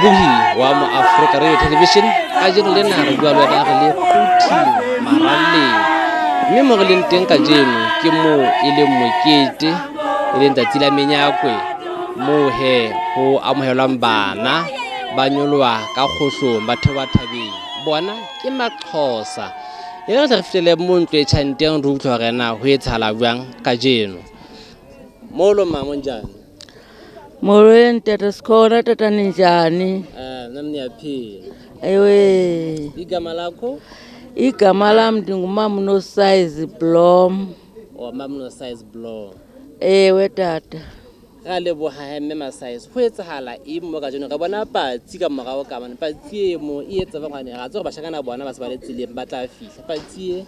Mobohi wa mo Africa Radio Television kajeno lena re bua le wena re le Quthing Maralleng, mme mo re leng teng kajeno ke moo e leng mokete, e leng tsatsi la menyakwe, moo he ho amohelwang bana ba nyoloha ka kgohlong ba theoha thabeng. Bona ke Maxhosa. E re tle re fihlele mo ntlo e tjhang teng re utlwe hore na ho etsahala jwang kajeno. Molo mama, unjani? Molweni tata, sikhona tata, ninjani? Nami ngiyaphila. Ewe. Igama lakho? Igama lam ndingumama uNosize Blom. Oh, mama Nosize Blom. Ewe tata. Ra leboha he mme Masize. Ho etsahala eng mo kajeno? Re bona patsi ka morao ka mane. Patsi e mo e etsa jwang hobane ra tseba hore bashanyana bona ba se ba le tseleng ba tla fihla. Patsi e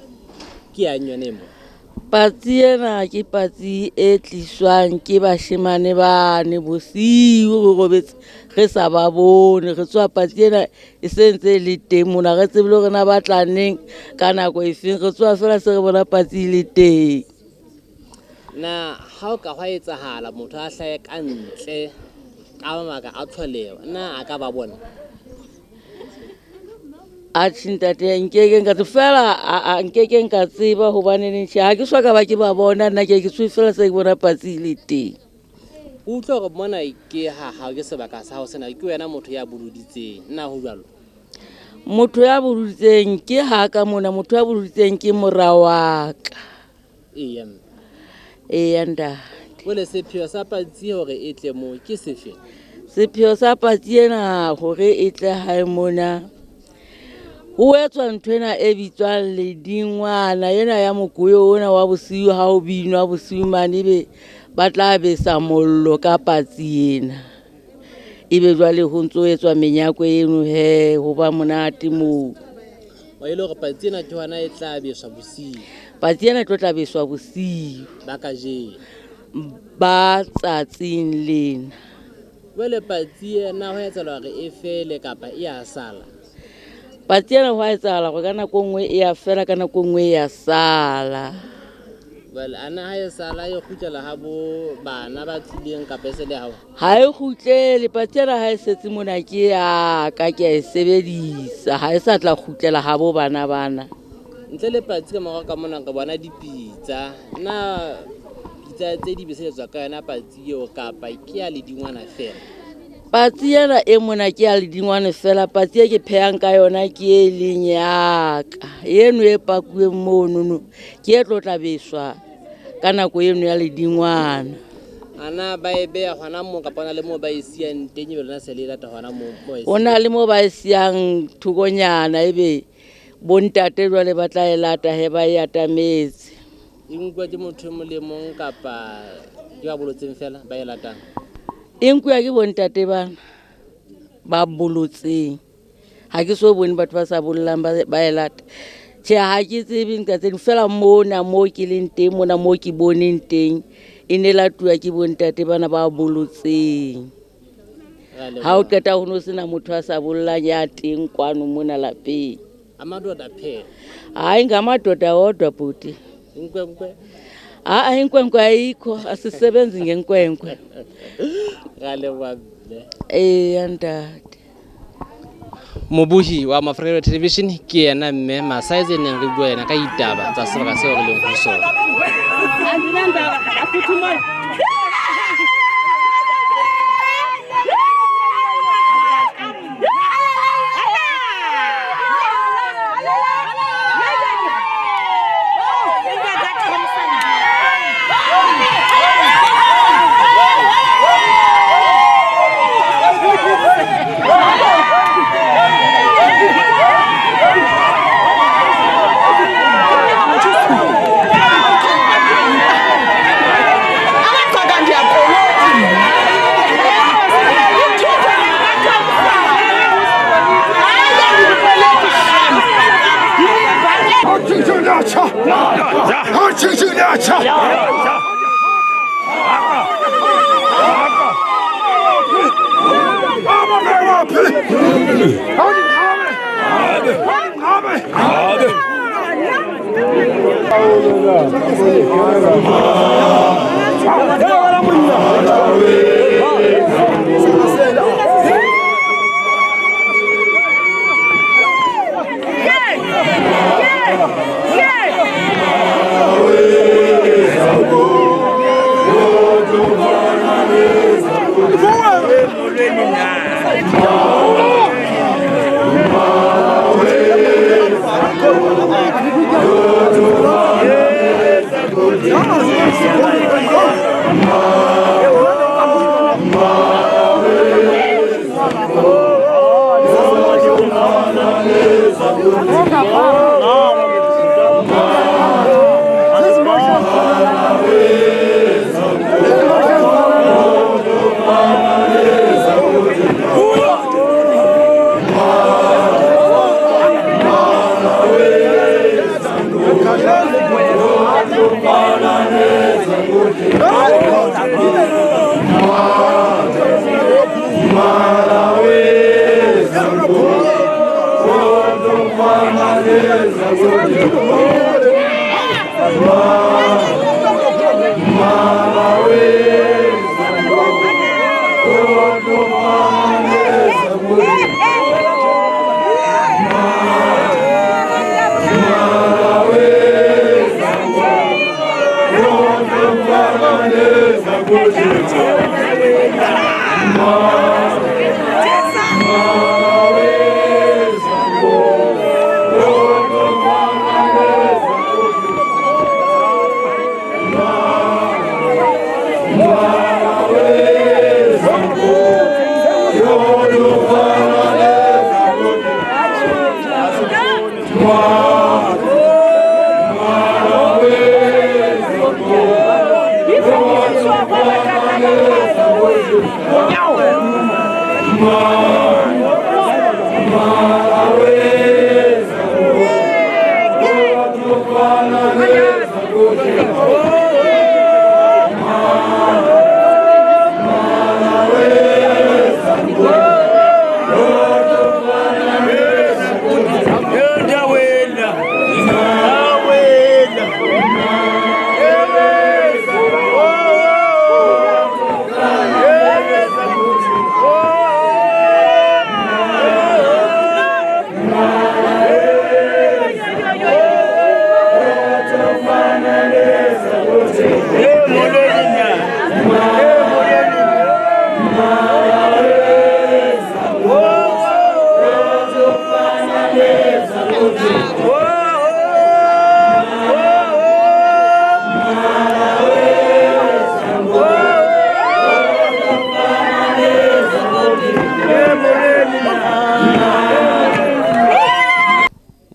ke yang yone e mo? Patsi ena ke patsi e tliswang ke bashemane bane bosiu re robetse re sa ba bone. Re tsoha patsi ena e se ntse e le teng mona, re tsebe le hore na ba tla neng ka nako e feng. Re tsoha fela se re bona patsi e le teng. Na ha o ka hwa etsahala motho a hlahe ka ntle ka mabaka a tlholeho, na a ka ba bona? Atjhe ntate, nkeke nka tseba fela, a nkeke nka tseba hobaneneng tjhe, ha ke so ka ba ke ba bona nna, ke ke tsohe fela se ke bona patsi e le teng. O utlwa hore mona ke ha hao, ke sebaka sa hao sena, ke wena motho ya boloditseng, na ho jwalo? Motho ya boloditseng ke ha ka mona, motho ya boloditseng ke mora wa ka. Eya mme. Eya ntate. Jwale sepheo sa patsi hore e tle moo ke sefe? Sepheo sa patsi ena hore e tle hae mona, ho etswa ntho ena e bitswang ledingwana, ena ya mokoyo ona wa bosiu ha o binwa bosiu mane, ebe ba tla besa mollo ka patsi ena. Ebe jwale ho ntso etswa menyako eno he, ho ba monate moo. O e le hore patsi ena ke hona e tla beswa bosiu. Patsi ena e tlo tla beswa bosiu. Ba kajeno. Ba tsatsing lena. Jwale patsi ena ho etsahala hore e fele kapa e a sala? Patsi ena ho a etsahala hore ka nako e nngwe e a fela, ka nako e nngwe e a sala. Jwale ana ha e sala e kgutlela ha bo bana ba tlileng kapa e se le hao? Ha e kgutlele, patsi ena ha e setse mona ke ya ka, ke a e sebedisa, ha e sa tla kgutlela ha bo bana bana. Ntle le patsi ka morao ka mona re bona dipitsa. Na pitsa tse di beseletswa ka yona patsi eo kapa ke ya ledingwana fela? Patsi ena e mona ke ya ledingwane fela, patsi e ke phehang ka yona ke e leng ya ka. Eno e pakuweng monono ke e tlo tla beswa ka nako eno ya ledingwana. Ana ba e beha hona moo kapa hona le moo ba e siyang teng, ebe lona se le e lata hona moo mo e Ho na le moo ba e siyang thokonyana, ebe bontate jwale ba tla e lata he ba e atametse. E nkuwa ke motho e mong le mong kapa ke ba bolotseng fela ba e latang? E nkuwa ke bontate bana ba bolotseng. Ha ke so bone batho ba sa bollang ba e lata. Tjhe, ha ke tsebe nka tse ding fela, mona moo ke leng teng, mona moo ke boneng teng, e ne latuwa ke bontate bana ba bolotseng. Ha o qeta ho no sena motho a sa bollang ya teng kwano mona lapeng. Amadoda phela. Hayi, ngamadoda odwa bhuti. Inkwenkwe? Ha-a, inkwenkwe ayikho, asisebenzi ngenkwenkwe. Ra leboha mme. Eya ntate. Mobohi wa Mafrika Television ke yena mme Masaize neng re bua yena ka ditaba tsa sebaka seo re leng ho sona.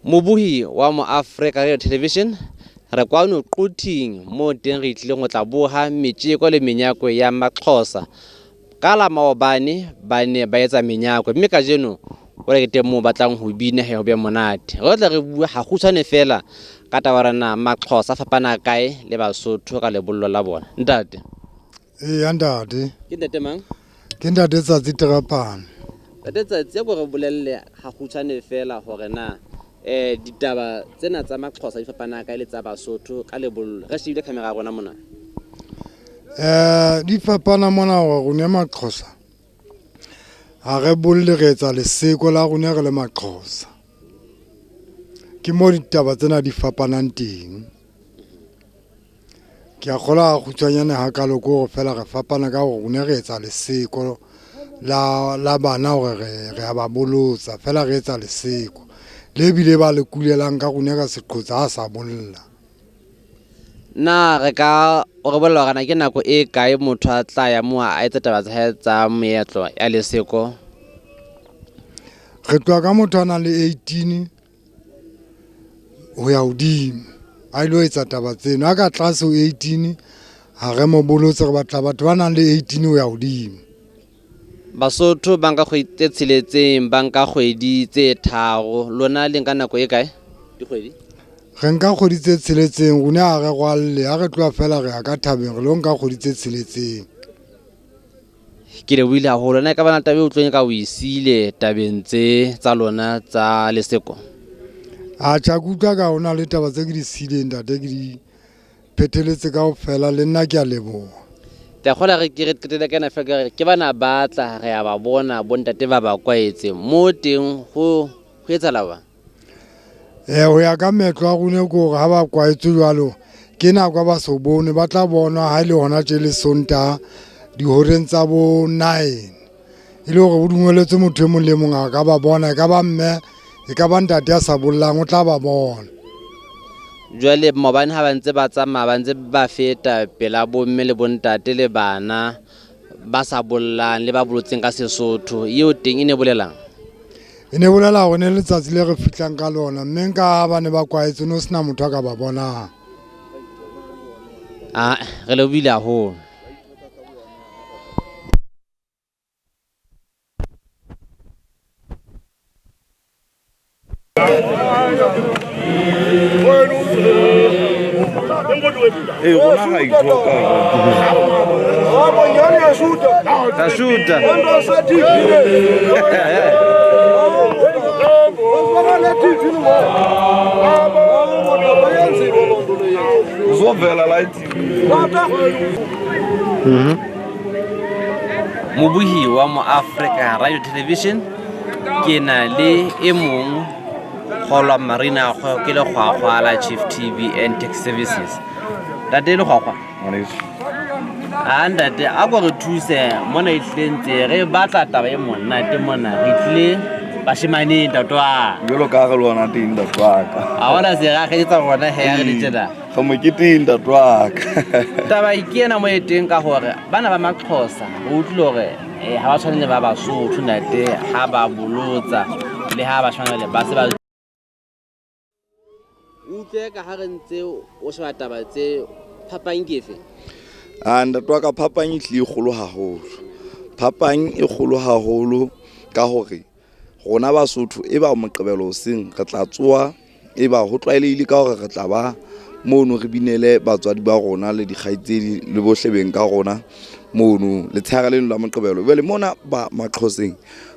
Mobohi wa mo Africa Radio Television re kwano Quthing mo teng re tlileng go tla boha metjeko le menyako ya Maxhosa. Ka la maobane ba ne ba etsa menyako, mme kajeno o re ke teng moo batlang ho bina he ho be monate. Re tla re bua ha kgutshwane fela ka taba ya na Maxhosa fapana kae le Basotho ka lebollo la bona. Ntate. Eya ntate. Ke ntate mang? Ke ntate Tsatsi Terapane. Ntate Tsatsi, ko re bolelle ha kgutshwane fela hore na ditaba tsena tsa Maxhosa di fapana kae le tsa Basotho ka lebollo. Re shebile camera ya rona mona. Di fapana mona hore rona Maxhosa ha re bolle, re etsa leseko la rona re le Maxhosa. Ke mo ditaba tsena di fapanang teng. Ke a kgolwa ha kgutshwanyane hakalo ke hore fela re fapana ka hore rona re etsa leseko la bana hore re a ba bolotsa, fela re etsa leseko le bile ba le kulelang ka rona ka seqhotsa ha sa bolla. Na re ka o re bolella hore na ke nako e kae motho a tla ya moo a etsa taba tsa hae tsa meetlo ya leseko? Re tloha ka motho a nang le 18 ho ya hodimo a ilo etsa taba tseno. A ka tlase ho 18 ha re mo bolotse, re batla batho ba nang le 18 ho ya hodimo. Basotho ba nka kgwedi tse tsheletseng, ba nka kgwedi tse tharo. Lona le nka nako e kae? Dikgwedi? Re nka kgwedi tse tsheletseng, rona ha re rwalle, ha re tloha fela re ya ka thabeng, re lo nka kgwedi tse tsheletseng. Ke lebohile haholo. Na e ka bana taba e utlweng ka o e siile tabeng tse tsa lona tsa leseko? Atjha, ke utlwa ka hona le taba tse ke di siileng ntate, ke di phetheletse kaofela, le nna ke a leboha. Ke a kgolwa re ke re qetelle ka ena fela, ke re ke bana ba tla re a ba bona bontate ba ba kwaetse mo teng ho etsahala jwang? Ho ya ka meetlo ya rona ke hore ha ba kwaetse jwalo, ke nako ba so bone, ba tla bonwa ha e le hona tje le Sontaha dihoreng tsa bo 9. E le hore ho dumelletswe motho e mong le mong a ka ba bona, e ka ba mme, e ka ba ntate ya sa bollang, o tla ba bona. Jwale maobane ha ba ntse ba tsamaya, ba ntse ba feta pela bomme le bontate le bana ba sa bollang le ba bolotseng ka Sesotho, eo teng e ne bolelang? E ne bolela hore ne letsatsi le re fihlang ka lona, mme nka ha ba ne ba kwaetse no sena motho a ka ba bonang. A re lebohile haholo. Ee, rona ra ithoka. Ra shoota. Uzovela la e-TV. Mobohi wa mo Africa Radio Television ke na le e mong kgolwa Marina Kgwebo ke lekgwakgwa la Chief TV and Tax Services. Ntate Lekgwakgwa. Ngwaneso. A ntate a ko re thuse mona e tlile ntse re batla taba e monate mona re tlile bashemaneng ntate wa. Jwalo ka ha re le hona teng ntate wa ka. A bona se ra kgetsa rona he re le tjena. Re moketeng ntate wa ka. Taba ke ena mo e teng ka hore bana ba Maxhosa re utlwile hore ha ba tshwane le ba Basotho ntate ha ba bolotsa le ha ba tshwana le ba se ba utlwe ka ha re ntse o sheba taba tse phapang ke efe? A ntate wa ka, phapang e tlile e kgolo haholo. Phapang e kgolo haholo ka hore rona Basotho e ba Moqebelo hoseng re tla tsoha, e ba ho tlwaelehile ka hore re tla ba mono re binele batswadi ba rona le dikgaitsedi le bohle beng ka rona mono letshehare leno la Moqebelo. Jwale mona ba Maxhoseng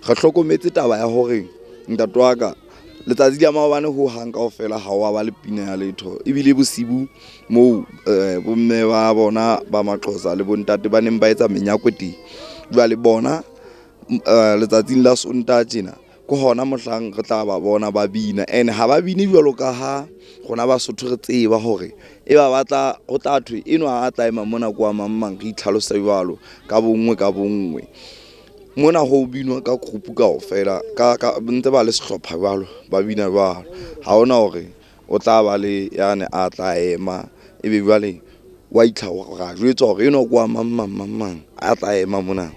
re hlokometse taba ya hore ntate wa ka letsatsi la maobane ho hang kaofela ha wa ba le pina ya letho, ebile bosibu moo bomme ba bona ba Maxhosa le bontate ba neng ba etsa menyako teng. Jwale bona letsatsing la Sontaha tjena ke hona mohlang re tla ba bona ba bina, and ha ba bine jwalo ka ha rona Basotho re tseba hore e ba batla ho tla thwe enwa a tla ema mona ke wa mang mang, re itlhalosa jwalo ka bonngwe ka bonngwe. Mona ho binwa ka group kaofela, ka ntse ba le sehlopha jwalo, ba bina jwalo. Ha hona hore o tla ba le yane a tla ema ebe jwale wa itlha ra jwetswa hore enwa ke wa mang mang mang mang a tla ema mona.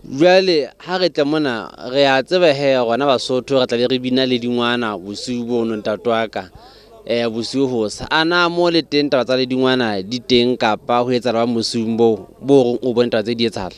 Jwale ha re tle mona re a tseba he rona Basotho re tla be re bina le dingwana bosiu bono ntate wa ka. Bosiu ho sa. A na mo le teng taba tsa le dingwana di teng kapa ho etsahala ba bosiung bo bo reng o bone taba tse di etsahala?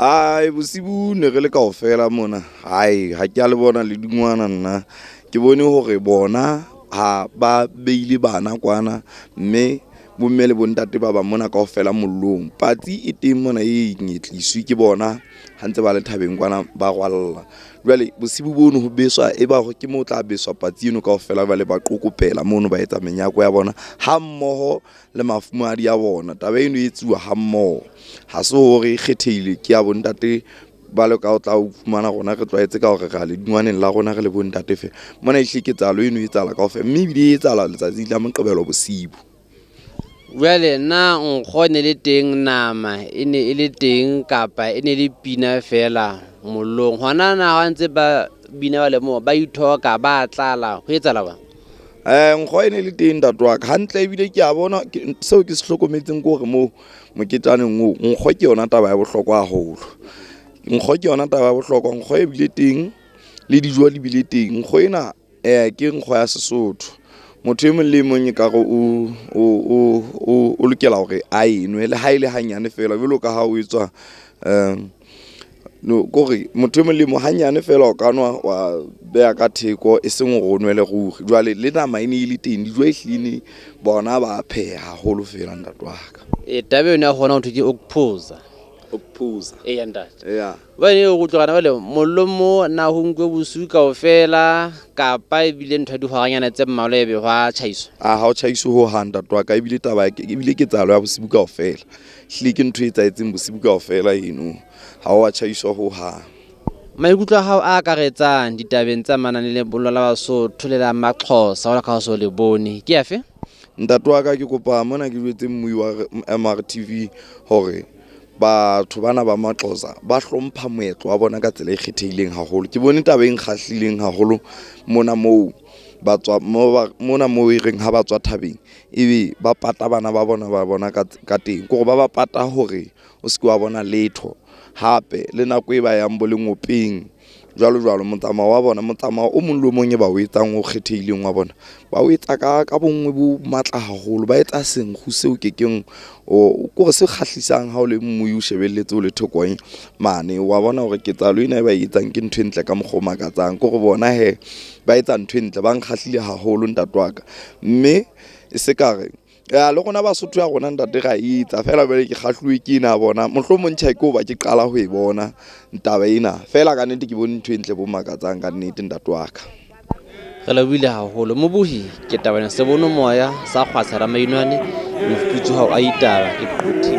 Ai, bosibu ne re le kaofela mona. Hai, ha ke a le bona le dingwana nna. Ke bone hore bona ha ba beile bana kwana, mme bomme le bontate ba ba mona kaofela mollong. Patsi e teng mona e nyetliswe ke bona ha ntse ba le thabeng kwana ba rwalla. Jwale bosibu bono ho beswa, e ba ke mo tla beswa patsi eno kaofela, jwale ba qokopela mono ba etsa menyako ya bona ha mmoho le mafumahadi a bona. Taba eno e etsuwa ha mmoho, ha se hore e kgethehile ke ya bontate ba le ka o tla o fumana rona re tlwaetse ka hore ra le dingwaneng la rona re le bontate fela. Mona ehlile ketsahalo eno e etsahala kaofela, mme ebile e etsahala letsatsi la Moqebelo bosibu. Jwale na nkgo ne le teng, nama e ne e le teng kapa e ne le pina fela mollong? Hona na ha ntse ba bina ba le moo ba ithoka ba tlala ho etsahala jwang? Nkgo e ne le teng ntate wa ka hantle, ebile ke a bona seo ke se hlokometseng ke hore moo moketjaneng oo nkgo ke yona taba ya bohlokwa haholo. Nkgo ke yona taba ya bohlokwa, nkgo e bile teng le dijo di bile teng. Nkgo ena ke nkgo ya Sesotho. Motho e mong le e mong ekare o lokela hore a enwe le ha e le hanyane fela, jwalo ka ha o etswa no kore motho e mong le mong hanyane fela o ka nwa wa beha ka theko, e seng hore o nwele ruri. Jwale le nama e ne e le teng, dijo e hlile bona ba pheha haholo fela ntate wa ka. Taba eno ya hona ho thwe ke ukuphuza. Ukuphuza. Eya ntate. Ya. Jwale o utlwa jwale mollo mo na ho nkwe bosiu kaofela kapa ebile ntho ya dihoranyana tse mmalwa ebe hwa tjhaiswa? A ha o tjhaiswe ho hang ntate wa ka, ebile taba ebile ketsahalo ya bosibu kaofela. Ehlile ke ntho e etsahetseng bosibu kaofela eno, ha o a tjhaiswa ho hang. Maikutlo a hao a akaretsang ditabeng tse amanang le lebollo la Basotho le la Maxhosa jwalo ka ha o so le bone ke afe? Ntate wa ka, ke kopa mona ke jwetse mmui wa MRTV hore batho bana ba Maxhosa ba hlompha moetlo wa bona ka tsela e kgethehileng haholo. Ke bone taba e nkgahlileng haholo mona moo ba tswa mona moo e reng ha ba tswa thabeng ebe ba pata bana ba bona ba bona ka teng, ke hore ba ba pata hore o se ke wa bona letho. Hape le nako e ba yang bo lengopeng Jwalo jwalo motsamao wa bona, motsamao o mong le o mong e ba o etsang o kgethehileng wa bona, ba o etsa ka bonngwe bo matla haholo. Ba etsa senkgu seo kekeng kore se kgahlisang ha o le mmui o shebelletse o le thokong mane. Wa bona hore ketsahalo ena e ba e etsang ke ntho e ntle ka mokgwa o makatsang. Kore bona hee ba etsa ntho e ntle, ba nkgahlile haholo ntate wa ka. Mme e se ka re ya le rona Basotho ya rona ntate ra e etsa feela, jwale ke kgahluwe ke ena ya bona. Mohlomong tjhe ke hoba ke qala ho e bona taba ena, feela ka nnete ke bone ntho e ntle bo makatsang ka nnete ntate wa ka. Re lebohile haholo mobohi ke tabana se bono moya sa kgwatsha ramainwane mofuputsi hao a itaba ke Phuthi.